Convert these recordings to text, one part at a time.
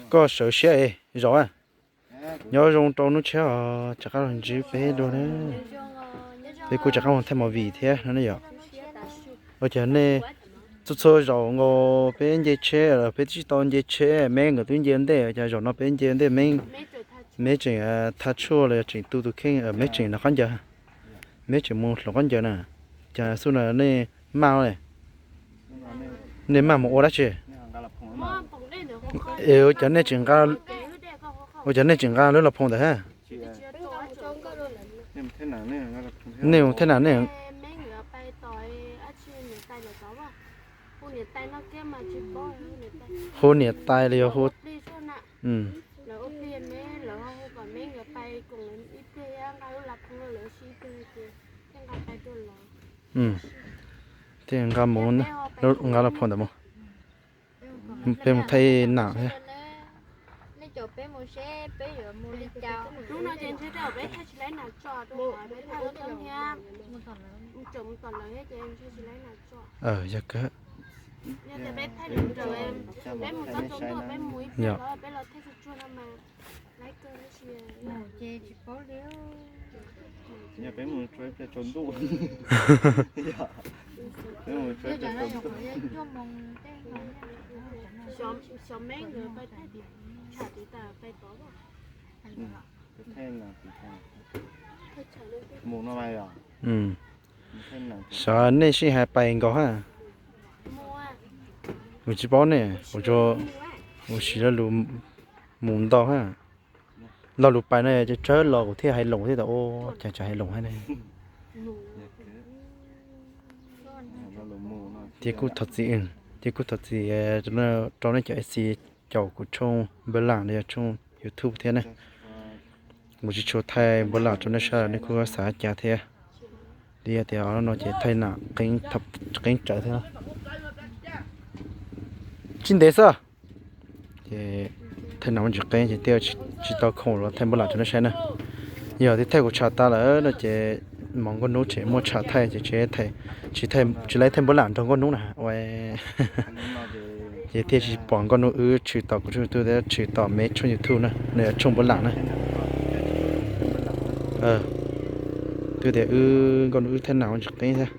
Koj sawv siab es zaum a. Nyob zoo rau hnub tshiab os, rov qab los ntsib peb dua na. Peb kuj rov qab mus thaij movie thiab no ne yom. Ua cas nej txhua txhua zaum nkaus peb nce tsheb los peb twb tsis tau nce tsheb, Meb nkawd twb nce ntej, ua cas zaum no peb nce ntej Meb, Meb tseem thaj tshuaj los yog tseem tu tus kheej, Meb tseem nov qab ncaws, Meb tseem mus hloov qab ncaws na. Cas xub no nej maj, nej maj mus ua dab tsi? Ua cas nej tseem nqa, ua cas nej tseem nqa lub los phoom ntawd ha? Nej mus thaj nam ne? Hu niam tais los yog hu, thiaj nqa mus, nqa los phoom ntawd mus. Peb mus thaij nam thiab. Yog kawg. Yog. Xyov nej sij hais pais nkaus ha. Kuv tsis paub ne, kuv tsuas, kuv siv lo lus mus ntau ha. Lo lus pais no ces tsawg los kuv thiaj hais loos thiab tas ua cas tsis hais loos hab ne. Ces kuj thov txim, ces kuj thov txim rau nej cov A C caum kuv tshooj npawg lam los yog tshooj YouTube thiab ne. Kuv tsis tshua thaij npawg lam rau nej saib, nej kuj xav cas thiab. Li tias no ces thaij nam qeeb tsawv thiab. Tsis ntev xwb. Ces thaij nam muaj ntsis qeeb ces thiaj tsis tau khoom los thaij npawg lam rau nej saib na. Yog tias thaij kuv tsham tas lawm no ces hmo nkauj hnub tseem muaj tsham thaij ces tsis, tsis laib thaij npawg lam nrog nkauj hnub na ua. Ces thiaj tsis pom nkauj hnub wb tshwm tom kuv tshooj YouTube thiab tshwm tom Meb tshooj YouTube na, nws yog tshooj npawg lam na. Twb tias wb nkauj hnub wb thaij nam ua ntsis qeeb thiab.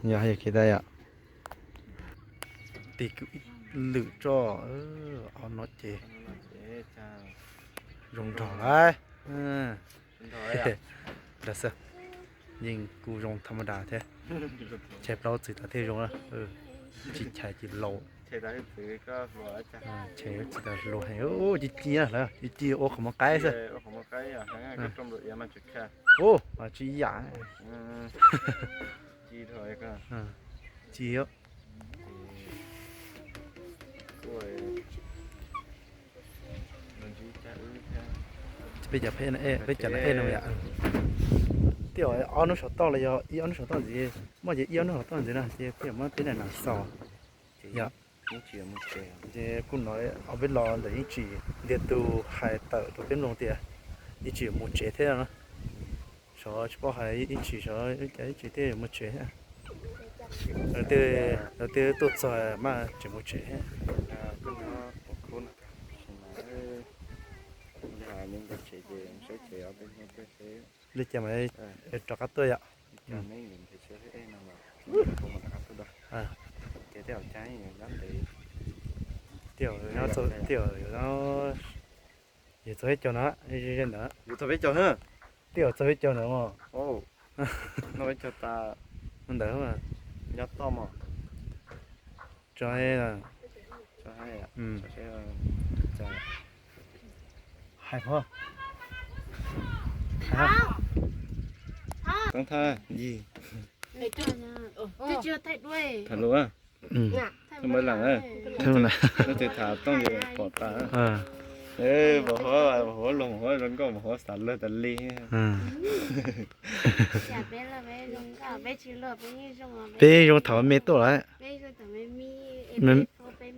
Yog hais kev tas yom. Tig kwv ib lwm tso, ob no ces zoo nraug lawm. Ntag xwb, yeej kuj zoo tha ma das thiab. Chais plaub txwv tas thiaj zoo na. Tsis chais ces laus. Chais tsis tas hluas heev, ci ci na, ci ci ua qhov muag qaib xwb. Ua mas tsis yam. Ci, peb cov peb, peb cov na ej no yom. Twb yog ob hnub saum toj los yog ib ob hnub saum toj ntxiv, muaj ces ib ob hnub saum toj ntxiv na ces twb yog muab peb na nas xaus yom. Ces kuj no ob peb los ntawm ib tsim ntiag tug hais tawm rau peb mloog tias ib tsim mus tsev thiab no. Xyov tsis paub hais ib tsim, xyov ib tsim thiaj mus tsev thiab. Lawv twb tuaj txog mas tseem mus tsev thiab. Li cas mas rov qab tuaj yom. Tej, tej, yog txog peb caug na, ntawd, yog txog peb caug na, tej zaum txog peb caug ntawd mas. Ntawd mas. Tso, hais pom. Toob thaj yig. Tham lus, tham npawg lam, tham npawg lam, tham tooj pom tas. Pab hov, pab hov loog, hov zoo nkauj, pab hov xav luag tas li. Peb zoo thaum me tuaj lawm. Mus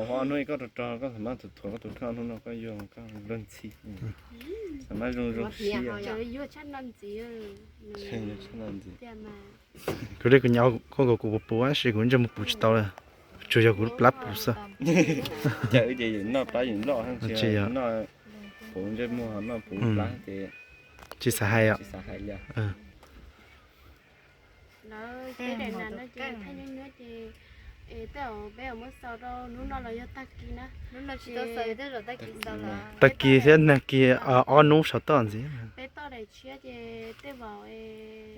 ho hnub koj rog rog koj txhob mas thuav thuav koj tus koj hnub no koj yuag koj luag ntxhi. Txhob mas zoo zoo siab. Kuv dej kuv nyav koj kom kuv puv puv tab sis kuv ntsej muag puv tsis tau li. Tsuas yog kuv lub plab puv xwb. Ces noj plab yeej loj, tsis yog noj puv ntsej muag noj puv plab ces tsis xav hais os. Tag kis thiab nag kis ob hnub saum toj ntxiv.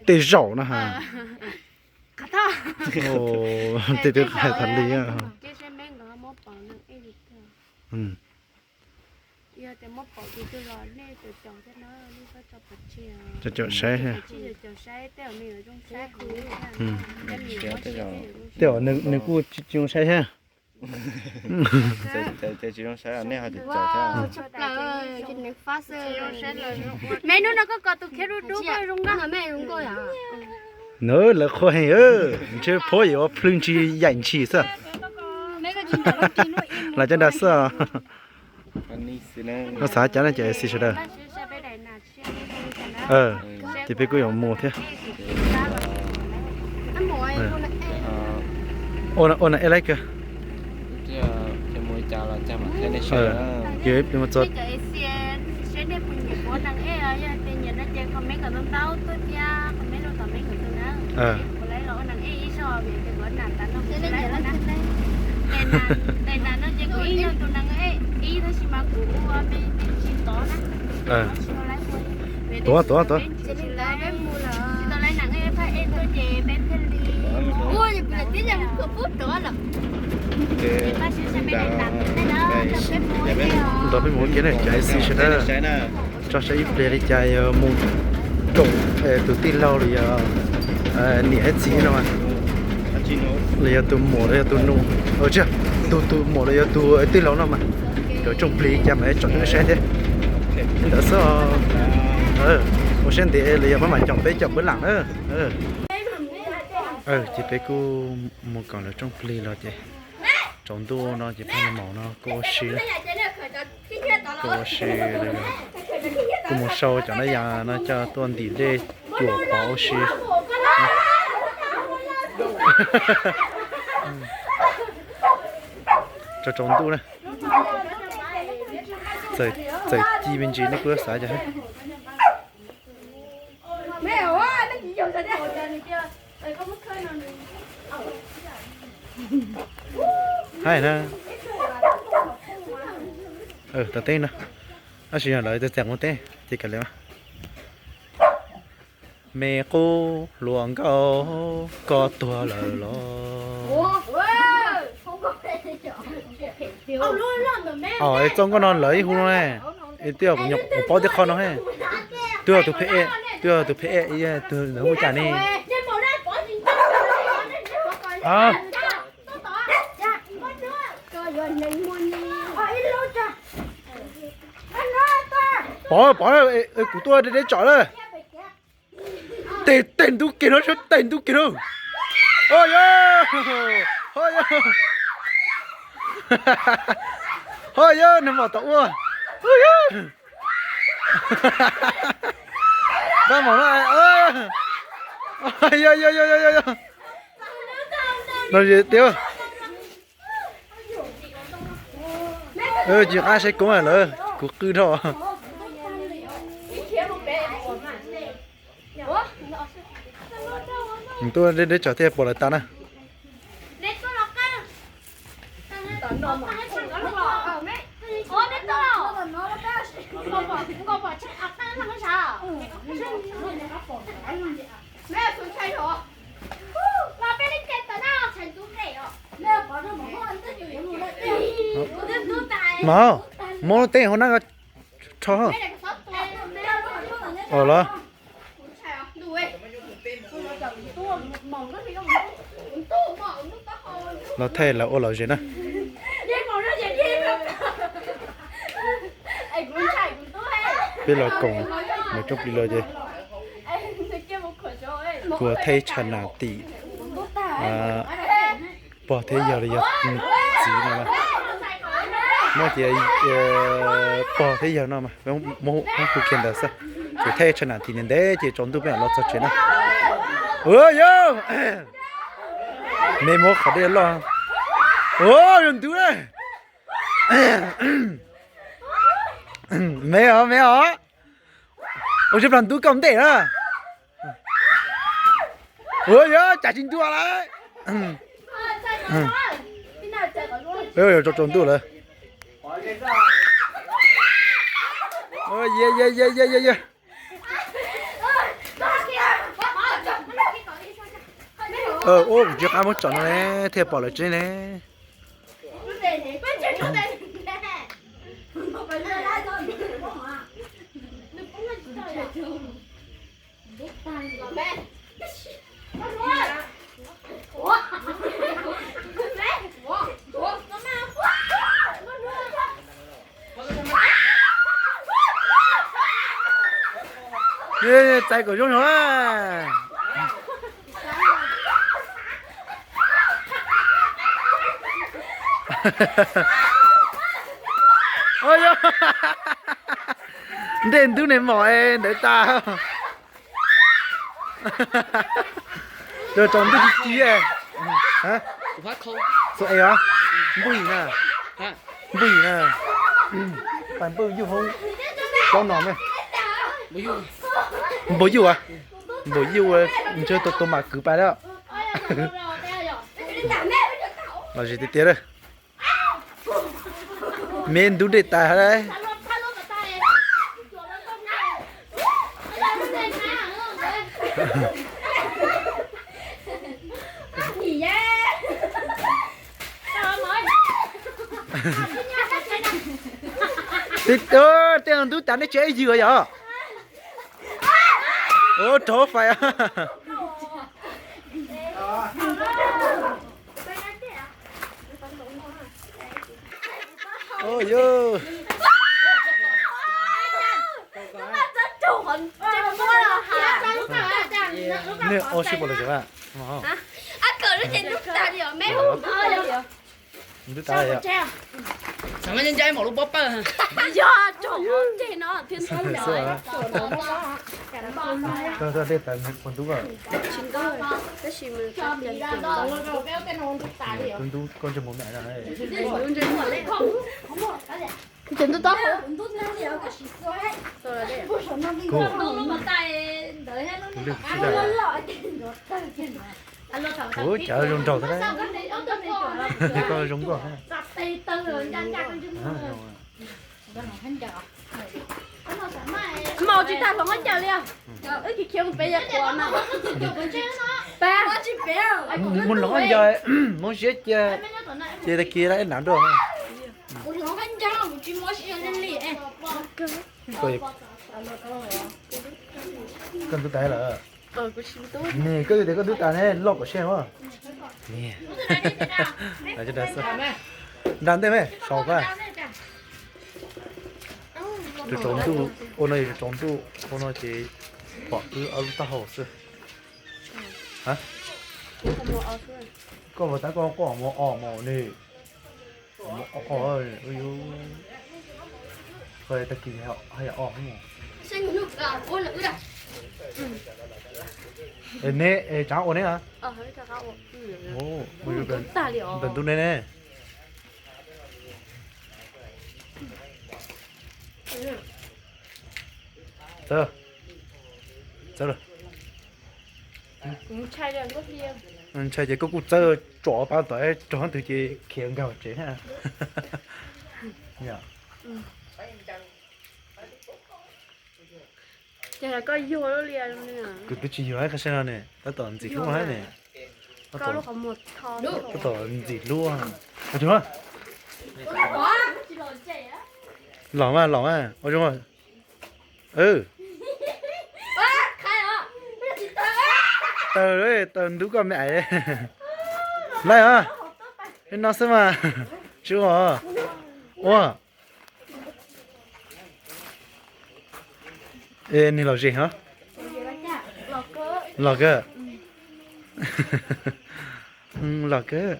Tej zaum no ha. Tej twb hais tas li. Caum caum saib. Tej zaum nws kuj tsis zoo saib thiab. Tsis zoo saib nej ho caum caum thiab. Me hnub no koj kos tus khiav dub dub koj zoo nkauj. Nws lawv qhuas heev, ntshe phob yuav plhws ntshis yaim ntshis xwb. Los caj nrag xwb. Koj xav cas no cov A C sawv daws. Ces peb kuj yuav mus thiab. Ua na ej laib kawg. Ces mus txog Tuav, tuav, tuav. Nrog peb mus ua ke ne, cov A C sawv daws. Tso saib ib pliag li cas yog mus tsoom tus tij laug los yog niam thiab txiv no, los yog tus muam los yog tus nus, tsis, tus, tus muam los yog tus tij laug no mas, cov tsoom plig li cas mas tso nej saib thiab. Li ntawd xwb. Ua siab ntev los yog pab mam caum peb caum pab lam na. Ces peb kuj mus koom lawv tsoom plig los ces tsaus ntuj no ces pab maum no kuj ua si, kuj ua si, kuj mus sau cov nab yas no coj tuaj ntim dej cuam pov ua si. Tsaus tsaus ntuj na, txawm ci me ntsis nej kuj xav cas. Hais na, tau teb no, tab sis yog lawv txiav txiav muaj teb ces kav liam. Me qub hluas nkauj, koj tuag lawm los. Txoj nkauj no lawv ib hu no ne, twb yog kuv paub tib qho no he. Twb yog tus phem, twb yog tus phem, tus ntawd hu cas ne? Pov, pov, kuv tuaj deb tsom lawm. Tej, tej ntub kiag no, tej ntub kiag no. Ho yog, ho yog, ho yog, nws mam tau ua. Pab mam no, yog, yog, yog, yog, yog. No tiag. Tsis qab saib koob lawm, kuv qw dhau. Tuaj deb deb tsam thiaj pom lawv tas na. Mas, muab lub teb hauv na, rho. Los, los thaij lawv ua lom zem na. Peb los koom lawv tsoom plig los ces Ua thaij tshaj nas tim pog thiab yawg los yog txiv no mas, muab tias pog thiab yawg no mas, muab hu kiag ntawd xwb. Ces thaij tshaj nas tim ntev ntev ces tsaus ntuj peb mam los txog tsev na. Ua yog me muab qhov dej loj. Ua yog ntub na. Me os, me os. Ua tsis plag ntub koj ntej na. Ua yog cas tsis ntua lawm. Yog tsaus ntuj lawm. Ua kuv tsis qab muab tsom no ne, thiaj pom lawv tsev ne. Txais kom zoo no. Ntej ntub ne mom ntawd tas. Tsaus ntuj ci ci. Xu es os, npuj yim na, npuj yim na, pais npuj yuj hoob cov no me. Npuj yuj as, npuj yuj ntshe tus tus mam kwv pais lawm. Los zis tiag tiag. Me ntub dej tas. Tej ntub tas nej tsis ib yws yom. Ua rov fais. Nej ua sib pom los tsev a? Ntub tas. Xav ncaj ncaj mom lub pob pawg. Dej tas ntub, ntub koj ntsej muag me. Tus ntub tob hauv. Kuv lwj tsis tau. Kuv cav zoo nraug thiab. Koj zoo nkauj thiab. Mas tsis tas hloov khaub ncaws li. Wb khiav khiav mus pem yam quav mas. Mus hloov khaub ncaws, hmoov siab cia, ces tag kis ib nav nrog. Koj ntub tas lawm. Koj tias koj ntub tas ne, loj kom siab mas. Nra ntej me, sau koj. Tsaus ntuj, ua no yog tsaus ntuj, ua no ces pom wb ob lub taub hau xwb. Koj ua tab koj quaj mus os mus ni. Tag kis haj yam os. Ne, tsav ua ne. Ntawm ntub ne ne. Txawb, txawb lawm. Ntshai ces koj kuj txawb tsom pa tom rog twg ces khiav nkag tsev. Ces koj yuag li. Kuv twb tsis yuag qhov saib no ne, tab tom ntxim hlub hab ne. Tab tom ntxim hlub. Los mas, los mas, ua zoo. Taws, taws ntub koj me ais. Laij os, no xwb mas. Tsis ua, ua. Nws los zem hov. Los kawg. Los kawg,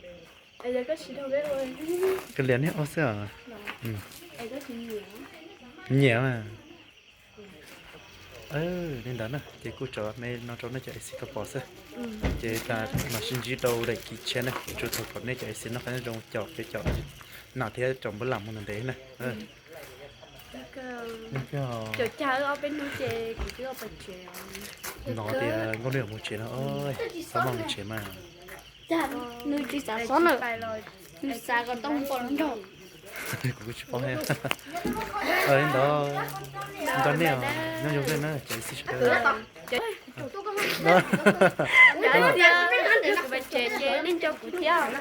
kawg liam niag ua xwb os. Nyiam mas. Li ntawd na ces kuj tso me no rau nej cov A C koj pom xwb. Ces tas mam sib ntsib rau daim kiv tshiab na, kuv tsuas thov kom nej cov A C noj qab nyob zoo, caum kev caum nam thiab caum npab lam mus ntev na. Hnov tias nkauj neb yuav mus tsev no, xav maj mus tsev mas. Nws tsis xav xov na, nws xav kom tau npog nrog. Kuv tsis paub thiab. Li ntawd, nco nej os, nyob zoo nej na cov A C sawv daws. Tsev ces nej nco kuv thiab.